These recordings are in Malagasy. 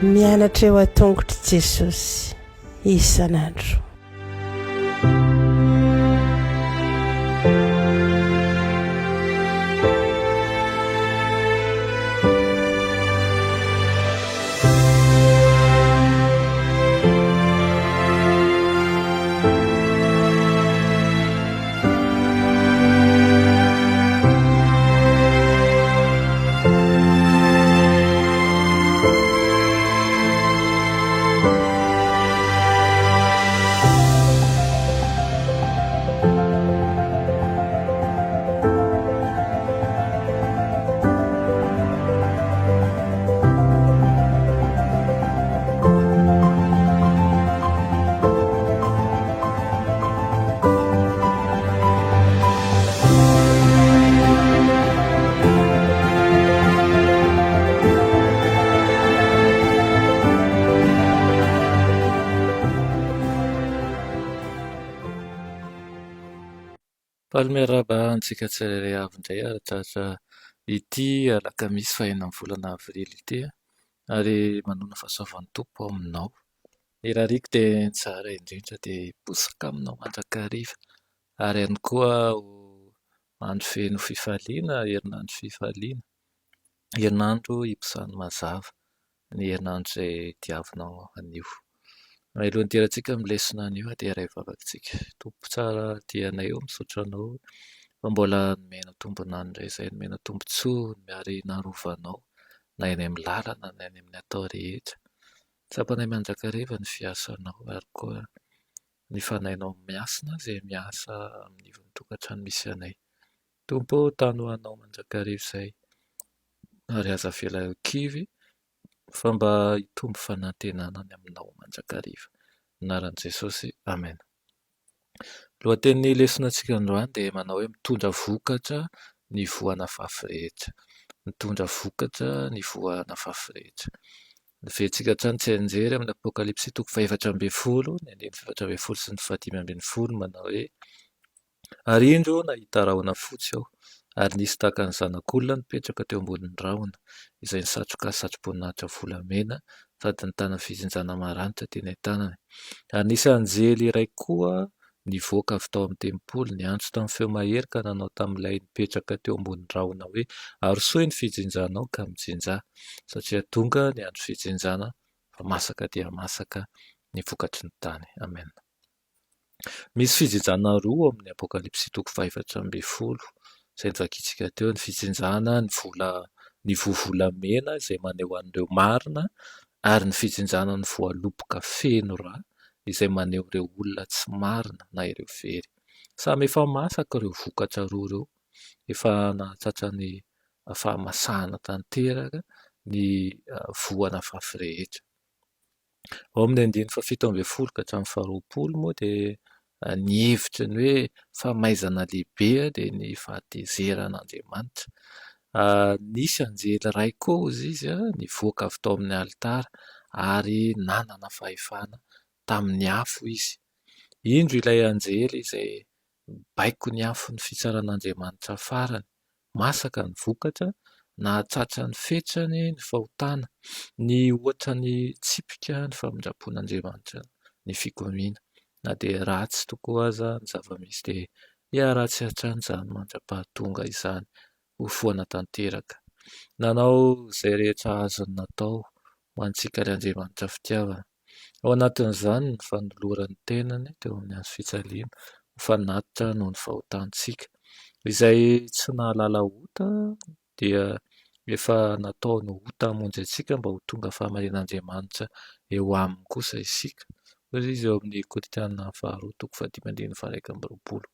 Mianatra eo an-tongotr'i Jesosy isan'andro. Faly miarahaba antsika tsirairay avy indray ary tratra ity alakamisy fahenina amin'ny volana avrily ity ary manona fahasoavan'ny Tompo aminao. Ny rariko dia ny tsara indrindra dia hiposaka aminao mandrakariva ary ihany koa ho andro feno fifaliana, herinandro fifaliana, herinandro hiposahan'ny mazava, ny herinandro izay diavinao anio. Alohan'ny hidirantsika amin'ny lesona anio dia iray vavaka isika. Tompo tsara tia anay ô, misaotra anao fa mbola nomena tombon'andro indray izay, nomena tombontsoa ary narovanao na eny amin'ny lalana na eny amin'ny atao rehetra. Tsapanay mandrakariva ny fiasanao ary koa ny fanahinao miasina izay miasa amin'ny ivon'ny tokantrano misy anay. Tompo ô, tano ho anao mandrakariva izay ary aza avela ho kivy fa mba hitombo fanantenana ny aminao mandrakariva. Anaran'i Jesosy, Amena. Lohatenin'ny lesona antsika androany dia manao hoe mitondra vokatra ny voa nafafy rehetra. Mitondra vokatra ny voa nafafy rehetra. Noventsika hatrany tsianjery amin'ny Apokalypsy toko fahefatra ambin'ny folo, ny andininy fahefatra ambin'ny folo sy ny fahadimy ambin'ny folo manao hoe Ary indro nahita rahona fotsy aho, ary nisy tahaka ny zanak'olona nipetraka teo ambonin'ny rahona, izay nisatroka satroboninahitra volamena sady nitana fijinjana maranitra teny an-tanany. Ary nisy anjely iray koa nivoaka avy tao amin'ny tempoly, niantso tamin'ny feo mahery ka nanao tamin'ilay nipetraka teo ambonin'ny rahona hoe, Arosoy ny fijinjanao ka mijinjà, satria tonga ny andro fijinjana, fa masaka dia masaka ny vokatry ny tany. Amena. Misy fijinjana roa ao amin'ny Apokalypsy toko fahefatra ambin'ny folo izay novakintsika teo, ny fijinjana ny vola ny voa volamena izay maneho an'ireo marina ary ny fijinjana ny voaloboka feno rà izay maneho ireo olona tsy marina na ireo very. Samy efa masaka ireo vokatra roa ireo, efa nahatratra ny fahamasahana tanteraka ny voa nafafy rehetra. Ao amin'ny andininy fahafito ambin'ny folo ka hatramin'ny faharoapolo moa dia ny hevitry ny hoe famaizana lehibe dia ny fahatezeran'Andriamanitra. Nisy anjely iray koa hozy izy nivoaka avy tao amin'ny alitara ary nanana fahefana tamin'ny afo izy. Indro ilay anjely izay mibaiko ny afon'ny fitsaran'Andriamanitra farany. Masaka ny vokatra, nahatratra ny fetrany ny fahotana, ny ohatra ny tsipika ny famindram-pon'Andriamanitra ny fikomiana. Na dia ratsy tokoa aza ny zava-misy dia hiharatsy hatrany izany mandra-pahatonga izany ho foana tanteraka. Nanao izay rehetra azony natao ho antsika ilay Andriamanitra fitiavana. Ao anatin'izany ny fanoloran'ny tenany teo amin'ny hazo fijaliana ho fanatitra noho ny fahotantsika. Izay tsy nahalala ota dia efa nataony ho ota hamonjy antsika mba ho tonga fahamarinan'Andriamanitra eo aminy kosa isika. Hoy izy eo amin'ny Korintiana faharoa toko fahadimy andininy faha-iraika amby roapolo.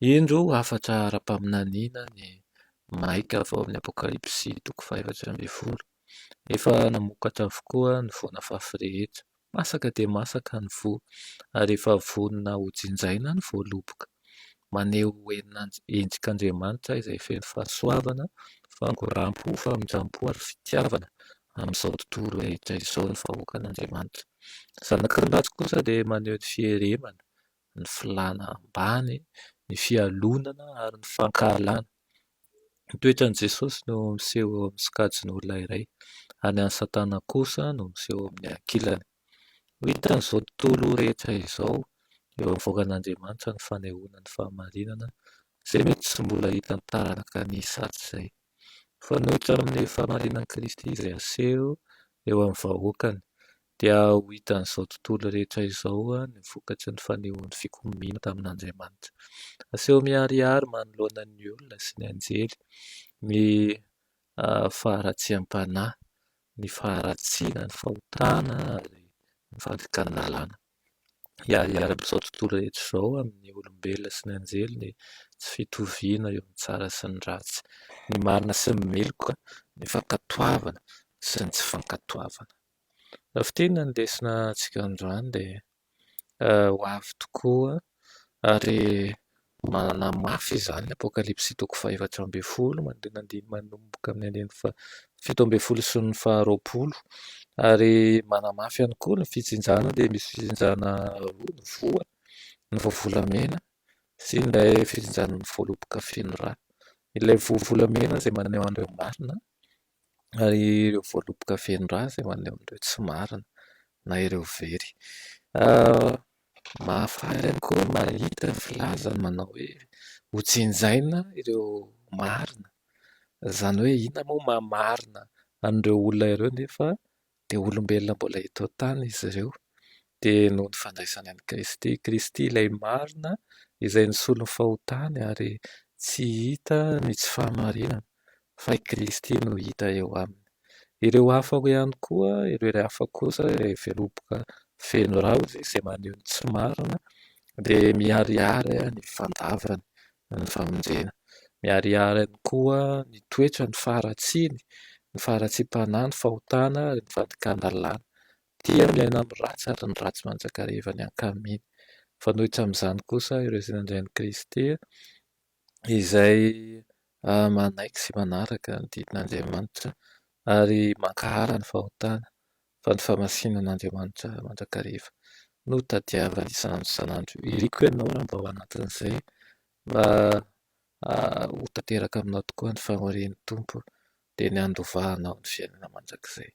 Indro hafatra ara-paminaniana ny maika avy ao amin'ny Apokalypsy toko fahefatra ambin'ny folo. Efa namokatra avokoa ny voa nafafy rehetra. Masaka dia masaka ny voa ary efa vonona hojinjaina ny voaloboka. Maneho endrik'Andriamanitra izay feno fahasoavana, fangoraham-po, famindram-po ary fitiavana amin'izao tontolo rehetra izao ny vahoakan'Andriamanitra. Zanaky ny ratsy kosa dia maneho ny fieremana, ny filàna ambany, ny fialonana ary ny fankahalana. Ny toetran'i Jesosy no miseho eo amin'ny sokajin'olona iray. Ary ny an'i Satana kosa no miseho amin'ny ankilany. Ho hitan'izao tontolo rehetra izao eo amin'ny vahoakan'Andriamanitra ny fanehoana ny fahamarinana izay mety tsy mbola hitan'ny taranaka nisy hatrizay. Mifanohitra amin'ny fahamarinan'i Kristy izay aseho eo amin'ny vahoakany, dia ho hitan'izao tontolo rehetra izao ny vokatry ny fanehoany fikomiana tamin'Andriamanitra. Aseho miharihary manoloana ny olona sy ny anjely ny faharatsiam-panahy, ny faharatsiana, ny fahotana ary ny fandikan-dalàna. Hiharihary amin'izao tontolo rehetra izao amin'ny olombelona sy ny anjely ny tsy fitoviana eo amin'ny tsara sy ny ratsy, ny marina sy ny meloka, ny fankatoavana sy ny tsy fankatoavana. Raha fintinina ny lesona antsika androany dia ho avy tokoa ary manamafy izany ny Apokalypsy toko faha-efatra ambin'ny folo, andininy manomboka amin'ny andininy faha-17 sy ny faha-20 ary manamafy ihany koa ny fijinjana dia misy fijinjana roa, ny voa, ny voa volamena sy ilay fijinjana ny voaloboka feno rà. Ilay voa volamena izay maneho an'ireo marina ary ireo voaloboka feno rà izay maneho an'ireo tsy marina na ireo very. Mahafaly ihany koa mahita ny filazany manao hoe ho jinjaina ireo marina. Izany hoe inona moa maha marina an'ireo olona ireo nefa dia olombelona mbola eto an-tany izy ireo. Dia noho ny fandraisany an'i Kristy. Kristy ilay marina izay nisolo ny fahotany ary tsy hita ny tsy fahamarinana fa i Kristy no hita eo aminy. Ireo hafa ihany koa, ireo hafa kosa ilay voaloboka feno rà izay maneho ny tsy marina dia miharihary ny fandavany ny famonjena. Miharihary ihany koa ny toetra, ny faharatsiany, ny faharatsiam-panahy, ny fahotana ary ny fandikan-dalàna. Tia miaina amin'ny ratsy ary ny ratsy mandrakariva ny ankaminy. Mifanohitra amin'izany kosa ireo izay nandray an'i Kristy izay manaiky sy manaraka ny didin'Andriamanitra ary mankahala ny fahotana fa ny fahamasinan'Andriamanitra mandrakariva no tadiavany isan'andro isan'andro. Iriko ianao raha mba ao anatin'izay mba ho tanteraka aminao tokoa ny fanirian'ny Tompo dia ny handovanao ny fiainana mandrakizay.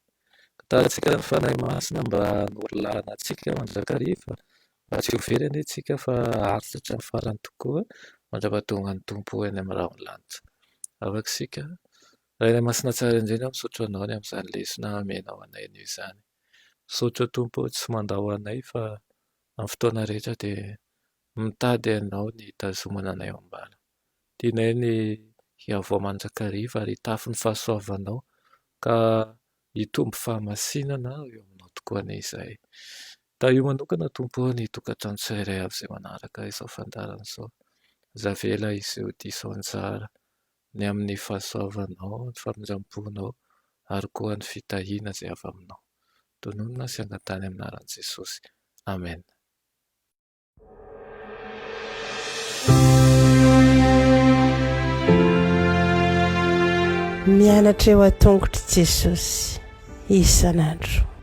Angatahantsika ny Fanahy Masina mba hanoro lalana antsika mandrakariva mba tsy ho very anie isika fa haharitra hatramin'ny farany tokoa mandra-pahatongan'ny Tompo eny amin'ny rahon'ny lanitra. Afaka isika. Rainay Masina tsara indrindra, misaotra Anao ny amin'izany lesona amenao anay anio izany. Misaotra Tompo ô, tsy mandao anay fa amin'ny fotoana rehetra dia mitady Ianao ny hitazomana anay ao am-bala. Tianay ny hiavoa mandrakariva ary hitafy ny fahasoavanao ka hitombo fahamasinana eo aminao tokoa anie izahay. Tahio manokana Tompo ô ny tokantrano tsirairay avy izay manaraka izao fandaharana izao. Aza avela hiseho diso anjara ny amin'ny fahasoavanao, ny famindram-ponao ary koa ny fitahiana izay avy aminao. Tononina sy angatahana amin'ny anaran'i Jesosy. Amen. Mianatra eo an-tongotr'i Jesosy isan'andro.